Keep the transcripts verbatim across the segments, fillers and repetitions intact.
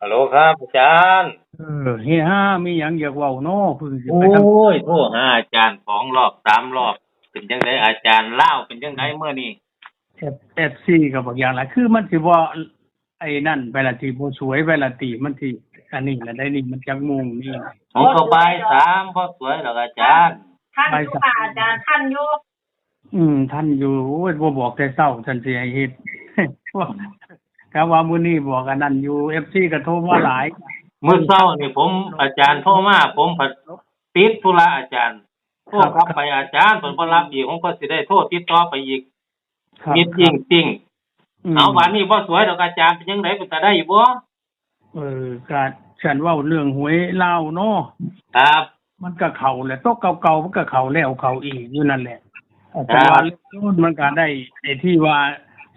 ฮัลโหลครับอาจารย์ เออเฮฮามีหยังอยากเว้าเนาะเพิ่งสิ โอ้ ไปทาง ย โทรหาอาจารย์สองรอบสามรอบ เป็นจังไดอาจารย์ ลาวเป็นจังไดเมื่อนี้ เอฟเอฟซีก็บอกอย่างไรคือมันสิบ่ไอ้นั่นไปละที่บ่สวยไปละที่มันสิอันนี้ละได้นี่มันจักโมงนี่ ผมก็บ่ายสามพอสวยดอกอาจารย์ ทันอยู่ค่ะอาจารย์ทันอยู่ อืมทันอยู่โอ้ยบ่บอกแต่เช้าฉันสิให้เฮ็ด แต่ว่ามื้อนี้บอกอันนั้นอยู่เอฟซีก็โทรมาหลาย มื้อเช้านี่ผมอาจารย์โทรมา ผมผัดติดธุระอาจารย์ โทรกลับไปอาจารย์เพิ่นบ่รับอีก ผมก็สิได้โทรติดต่อไปอีก ครับ นิดยิ่งติ่ง ม เอาบาดนี้บ่สวยดอกอาจารย์ เป็นจังไดเป็นตาได้อยู่บ่ เออก็ฉันเว้าเรื่องหวยลาวเนาะ ครับ มันก็เข้าแหละโต๊ะเก่าๆมันก็เข้าแล้วเข้าอีกอยู่นั่นแหละ ครับ แต่ว่าเลขโน้นมันก็ได้ไอ้ที่ว่า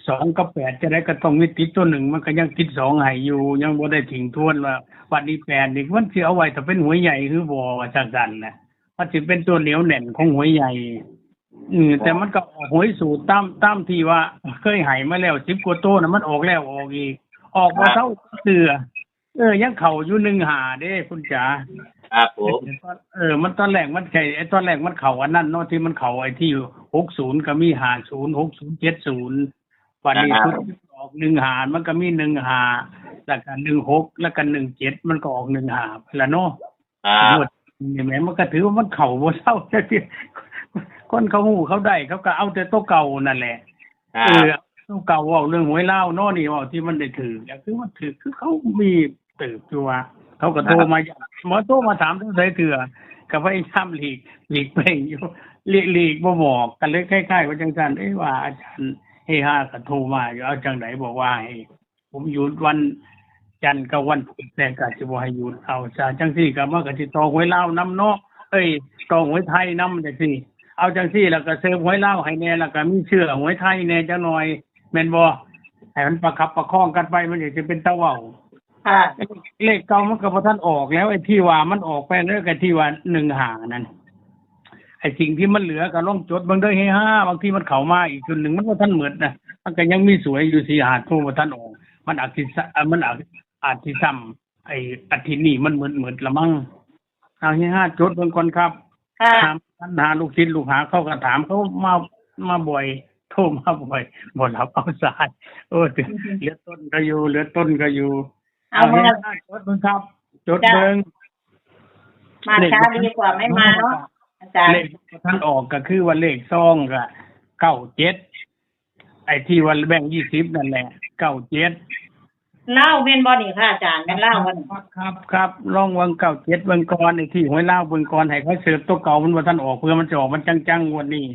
สองกับแปดจะได้ก็ต้องมีติดตัวหนึ่งมันก็ยังติดสองให้อยู่ ยังบ่ได้ทิ้งทวนว่าวันนี้แปดนี่มันสิเอาไว้ถ้าเป็นหวยใหญ่คือบ่ว่าจังซั่นนะมันสิเป็นตัวเหนียวแน่นของหวยใหญ่ อืมแต่มันก็ออกหวยสูตรตามตามที่ว่าเคยให้มาแล้วสิบกว่าตัวนะมันออกแล้วออกอีก ออกมา ครับ เท่าเสือเออ ยังเข่าอยู่หนึ่งห้าเด้คุณจ๋า ครับผม เออ มันตอนแรกมันใช่ไอ้ตอนแรกมันเข่าอันนั้นเนาะที่มันเข่าไอ้ที่หกศูนย์ก็มีห้าศูนย์หกศูนย์เจ็ดศูนย์วันนี้ อ่า ชุดออกหนึ่งห้ามันก็มีหนึ่งห้าแล้วก็หนึ่งหกแล้วก็หนึ่งเจ็ดมันก็ออกหนึ่งห้าไปละเนาะ ครับ งวดนี่แหมมันก็ถือว่ามันเข่าบ่เศร้าจักทีคนเขาฮู้เขาได้เขาก็เอาแต่ตัวเก่านั่นแหละ ครั เอบ อตัวเก่าเว้าเรื่องหวยลาวเนาะนี่เว้าที่มันได้ถือก็คือมันถือคือเขามีเติบอยู่ว่าเขาก็โทรมาย้ำหมอโทรมาถามเท่าใดเถื่อก็พยายามหลีกหลีกไปอยู่หลีกหลีกบ่บอกกันเลยคล้ายๆว่าจังซั่นเอ้ยว่าอาจารย์เฮฮาก็โทรมาอยู่เอาจังไดบอกว่าให้ ผมหยุดวันจันทร์กับวันพุธแต่ก็สิบ่ให้หยุดเอาซะจังซี่ก็มันก็สิต่อหวยลาวนำเนาะเอ้ยต่อหวยไทยนำจังซี่ เอาจังซี่แล้วก็เสิร์ฟหวยลาวให้แน่แล้วก็มีเชื่อหวยไทยแน่จักหน่อยแม่นบ่ให้มันประคับประคองกันไปมันจังสิเป็นตาเว้า ค่ะ เลขเก่ามันก็บ่ทันออกแล้วไอ้ที่ว่ามันออกไปแล้วก็ที่ว่าหนึ่งห้านั่นไอ้สิ่งที่มันเหลือก็ลองจดเบิ่งเด้อเฮฮาบางทีมันเข้ามาอีกชุดหนึ่งมันบ่ทันหมดนะมันก็ยังมีสวยอยู่สี่ห้าตัวบ่ทันออก มันอาจสิสะมันอาจอาจสิซ้ำไอ้อาทิตย์นี้มันหมดหมดละมั้งเอาเฮฮาจดเบิ่งก่อนครับ ค่ะ ถามปัญหาลูกศิษย์ลูกหาเขาก็ถามเขามามาบ่อย โทรมาบ่อยบ่รับเอาสายโอ้ยเหลือต้นก็อยู่เหลือต้นก็อยู่ เอา เอา มา เฮฮาจดเบิ่งครับ จดเบิ่ง มาช้าดีกว่าไม่มาเนาะอาจารย์ เลขที่ท่านออกก็คือว่าเลขซองก็เก้าเจ็ดไอ้ที่ว่าแบ่งยี่สิบนั่นแหละเก้าเจ็ด เล่าเป็นบ่นี่ค่ะอาจารย์เป็นเล่าบ่นี่ ครับครับครับลองเบิ่งเก้าเจ็ดเบิ่งก่อนไอ้ที่หวยลาวเบิ่งก่อนให้เขาเสิร์ฟตัวเก่ามันว่าท่านออกเพื่อมันจะออกมันจังๆงวดนี้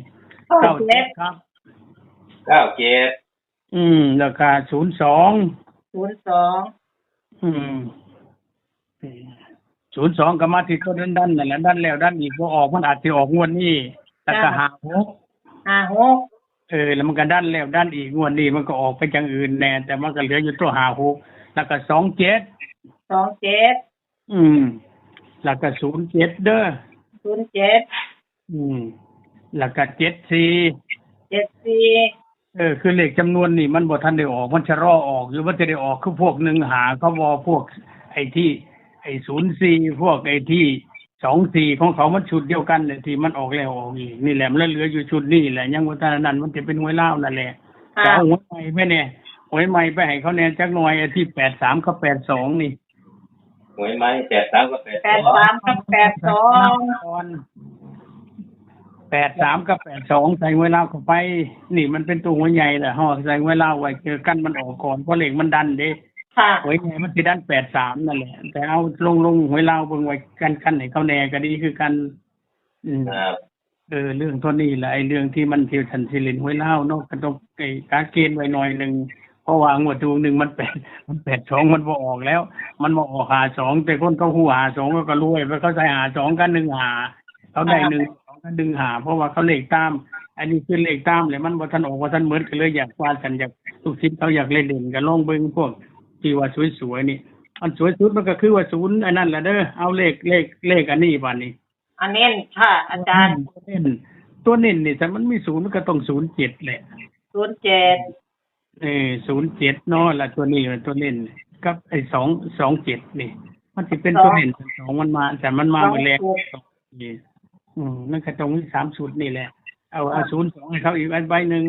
เก้าเจ็ด ครับ เก้าเจ็ด อืมแล้วก็ศูนย์สอง ศูนย์สอง อืมศูนย์สองก็มาที่ต้นนั้นดันนั่นแหละดันแล้วดันอีกบ่ออกมันอาจจะออกงวดนี้แล้วก็ห้าหก ห้าหก เออ แล้วมันก็ดันแล้วดันอีกงวดนี้มันก็ออกไปจังอื่นแน่แต่มันก็เหลืออยู่ตัวห้าหกแล้วก็สองเจ็ด สองเจ็ด อืม แล้วก็ศูนย์เจ็ดเด้อ ศูนย์เจ็ด อืม แล้วก็เจ็ดสี่ เจ็ดสี่ เออ คือเลขจำนวนนี่มันบ่ทันได้ออก มันชะลอออกอยู่มันจะได้ออกคือพวกหนึ่งห้าเขาบ่พวกไอ้ที่ไอ้ศูนย์สี่พวกไอ้ที่สองสี่ของเขามันชุดเดียวกันเนี่ยที่มันออกแล้วออกอีกนี่แหละมันเหลืออยู่ชุดนี้แหละยังว่าเท่านั้นมันจะเป็นหวยลาวนั่นแหละ ค่ะ จะเอาหวยใหม่ไปเนี่ยหวยใหม่ไปให้เขาแน่จักหน่อยไอ้ที่แปดสามกับแปดสองนี่ หวยไม้แปดสามกับแปด แปดสามกับแปดสอง แปดสามกับแปดสองใส่หวยลาวเข้าไป นี่มันเป็นตัวหวยใหญ่แหละห่อใส่หวยลาวไว้เจอกันมันออกก่อนเพราะเลขมันดันเด้ ค่ะ หวยใหญ่มันสิดันแปดสามนั่นแหละแต่เอาลงลงหวยลาวเบิ่งไว้กันกันให้เขาแน่ก็ดีคือกัน อืม ครับ เออเรื่องเท่านี้แหละไอ้เรื่องที่มันเที่ยวฉันสิเล่นหวยลาวเนาะก็ต้องไอ้กาเกณฑ์ไว้หน่อยหนึ่งเพราะว่างวดที่หนึ่งมันแปดมันแปดสองมันบ่ออกแล้ว มันมาออกห้าสองแต่คนเขาฮู้ห้าสองก็รวยไปเขาใส่ห้าสองกับหนึ่งห้าเขาได้หนึ่งสองกับหนึ่งห้าเพราะว่าเขาเลขตาม อันนี้คือเลขตามเลยมันบ่ทันออกบ่ทันหมดก็เลยอยากว่าฉันอยากลูกศิษย์เขาอยากเล่นเล่นก็ลองเบิ่งพวกที่ว่าสวยๆนี่อันสวยสุดมันก็คือว่าศูนย์อันนั้นแหละเด้อเอาเลขเลขเลขอันนี้บัดนี้ อันเน้นค่ะ อาจารย์ ตัวเน้นตัวเน้นนี่แต่มันมีศูนย์มันก็ต้องศูนย์เจ็ดแหละ ศูนย์เจ็ด เออศูนย์เจ็ดเนาะละตัวนี้ละตัวเน้น กับไอ้สองสองเจ็ดนี่ มันสิเป็นตัวเด่นสองมันมา แต่มันมามื้อแรก สองเจ็ด นี่ อืม มันก็ต้องมีสามชุดนี่แหละ เอา เอา ค่ะ ศูนย์สองให้เขาอีกใบหนึ่ง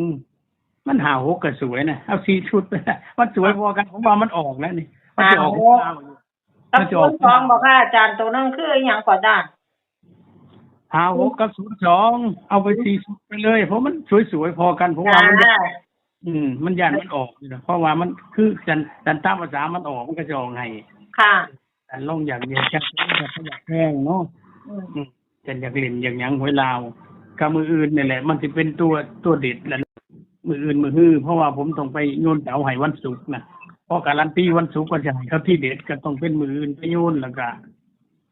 มันห้าหกก็สวยนะ เอาสี่ชุดไปนะ มันสวยพอกัน ผมว่ามันออกแล้วนี่ มันจะออก ห้าหก เก้าอยู่ กับ มันจะออก ศูนย์สอง บอกค่ะอาจารย์ ตัวนั้นคืออหยังก่อนจ้า ห้าหก กับ ศูนย์สอง เอาไปสี่ชุดไปเลย เพราะมันสวยๆพอกัน ผมว่ามัน จ้า อืม มันย่านมันออกอยู่นะ เพราะว่ามันคือกัน กันตามภาษามันออก มันก็จะออกให้ ค่ะ อันลงอย่างเดียว จักอยากแพงเนาะ อืม อืม จักอยากเล่นอยากหยังหวยลาว ก็มื้ออื่นนี่แหละ มันสิเป็นตัว ตัวเด็ดแล้ว มื้ออื่นมื้อฮือ เพราะว่าผมต้องไปโยนเสาให้วันศุกร์นะ เพราะการันตีวันศุกร์ว่าจะให้เขาที่เด็ด ก็ต้องเป็นมื้ออื่นไปโยน แล้วก็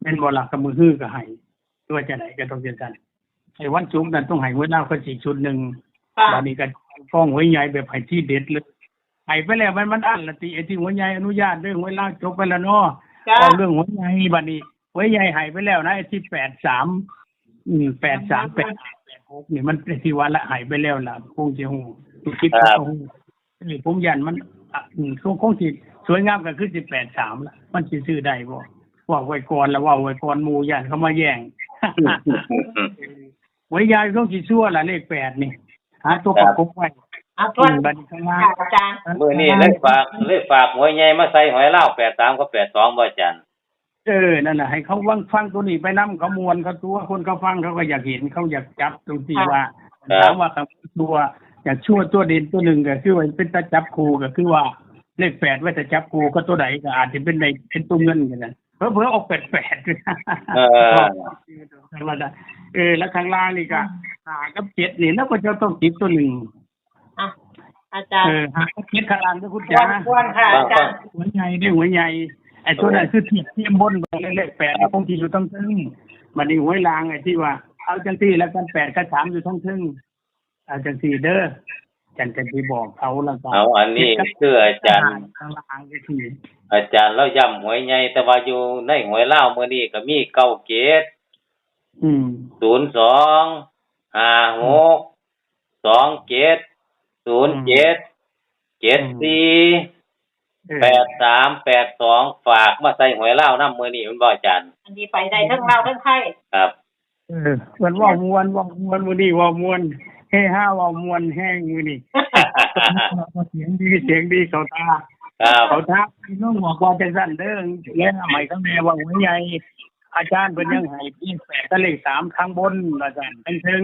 แม่นบ่ล่ะ ก็มื้อฮือก็ให้ ตัวจะไหนก็ต้องจังซั่น ไอ้วันศุกร์นั่นต้องให้หวยลาวเขาสิชุดหนึ่ง ค่ะ บัดนี้ก็ฟ้องหวยใหญ่แบบให้ที่เด็ดเลย ให้ไปแล้วมัน มันอั้นละติ ไอ้ที่หวยใหญ่อนุญาตเรื่องหวยลาวจบไปแล้วเนาะ จ้า เอาเรื่องหวยใหญ่บัดนี้ หวยใหญ่ให้ไปแล้วนะ ไอ้ที่แปดสาม อืม แปดสาม แปดห้า แปดหก นี่มันที่ว่าละให้ไปแล้วล่ะ คงสิฮู้ ลูกศิษย์เขาก็ฮู้ เออ ผมย่านมัน อ่ะ อืม คง คงสิสวยงามก็คือสิแปดสามละ มันสิซื้อได้บ่ เว้าไว้ก่อนละ เว้าไว้ก่อนหมู่ ย่านเขามาแย่ง หวยใหญ่คงสิซัวละ เลขแปดนี่ หาตัวประกบไว้ เอาทวน อืม บัดนี้ข้างล่าง ค่ะอาจารย์ มื้อนี้เลยฝาก เลยฝากหวยใหญ่มาใส่หวยลาว แปดสาม กับ แปดสอง บ่อาจารย์ เออ นั่นน่ะ ให้เขาฟัง ฟังตัวนี้ไปนำ เขาม่วน เขาตัว คนเขาฟังเขาก็อยากเห็น เขาอยากจับตรงที่ ค่ะ ว่า ครับ ถามว่าเขาซัว อยากซัวตัวเด่นตัวหนึ่งก็คือว่าเป็นตาจับคู่ ก็คือว่าเลขแปดไว้ตาจับคู่ ก็ตัวใดก็อาจจะเป็นใน เป็นตัวเงินกันนะ เผลอๆออกแปดแปด เออ ธรรมดา เออ แล้วข้างล่างนี่ก็ ห้ากับเจ็ดนี่ แล้วก็จะต้องติดตัวหนึ่ง อ่ะ อาจารย์ เออ ห้ากับเจ็ดข้างล่างด้วยคุณจ๋า ควร ควรค่ะ อาจารย์ หวยใหญ่เด้อ หวยใหญ่ ไอ้ตัวนั้นคือเทียบเทียมบน เลขแปดนี่คงสิอยู่ทั้งเทิง บัดนี้หวยล่างไอ้ที่ว่า เอาจังซี่แล้วกัน แปดกับสามอยู่ทั้งเทิง เอาจังซี่เด้อ จันจันสิบอกเขาแล้วก็ เอา อันนี้คืออาจารย์ ข้างล่างจังซี่ อาจารย์เราย้ำหวยใหญ่ แต่ว่าอยู่ในหวยลาวมื้อนี้ก็มี เก้าเจ็ด อืม ศูนย์สอง ห้าหก สองเจ็ด ศูนย์เจ็ด เจ็ดสี่ เออ แปดสาม แปดสอง ฝากมาใส่หวยลาวนำมื้อนี้แม่นบ่อาจารย์ อันนี้ไปได้ทั้งลาวทั้งไทย ครับ เออ เพิ่นเว้าม่วน เว้าม่วน มื้อนี้เว้าม่วน เฮฮา เว้าม่วนแฮงมื้อนี้ เสียงดี เสียงดี เข้าตา ครับ เข้าตา พี่น้องบอกว่าจังซั่นเด้อ แนะนำให้เขาแน่ว่าหวยใหญ่ อาจารย์เพิ่นยังให้เลขแปดกับเลขสามข้างบน ว่าซั่น ทั้งเทิง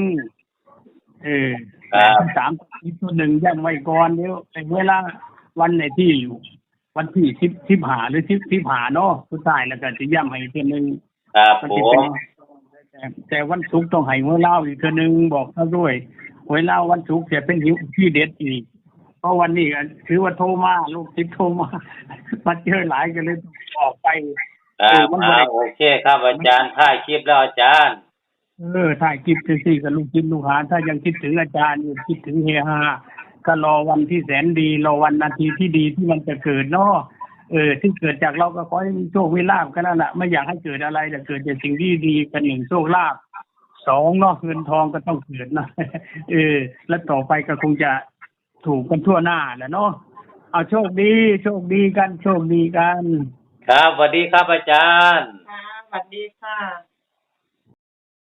เออ ครับ สามตัวหนึ่งย้ำไว้ก่อน เดี๋ยวไอ้เวลาวันไหนที่อยู่ วันที่สิบ สิบห้า หรือ สิบ สิบห้า เนาะ สุดท้ายแล้วก็สิย้ำให้อีกเทื่อหนึ่ง ครับ มันสิเป็น ผม แต่ แต่วันศุกร์ต้องให้หวยลาวอีกเทื่อหนึ่ง บอกเขาด้วย หวยลาววันศุกร์จะเป็นที่เด็ดอีก เพราะวันนี้ก็ถือว่าโทรมา ลูกศิษย์โทรมา มาเจอหลายก็เลยออกไป ครับ เออ มันบ่ได้ อ่า โอเคครับอาจารย์ ท้ายคลิปแล้วอาจารย์ เออ ท้ายคลิปจังซี่ก็ลูกศิษย์ลูกหา ถ้ายังคิดถึงอาจารย์อยู่ คิดถึงเฮฮา ก็รอวันที่แสนดี รอวันนาทีที่ดีที่มันจะเกิดเนาะ เออ ที่เกิดจากเราก็ขอให้มีโชคมีลาภแค่นั้นแหละ ไม่อยากให้เกิดอะไร แต่เกิดแต่สิ่งที่ดี กันหนึ่งโชคลาภ สองเนาะ เงินทองก็ต้องเกิดนะ เออ แล้วต่อไปก็คงจะถูกกันทั่วหน้าแหละเนาะ เอาโชคดี โชคดีกัน โชคดีกัน ครับ สวัสดีครับอาจารย์ ค่ะ สวัสดีค่ะ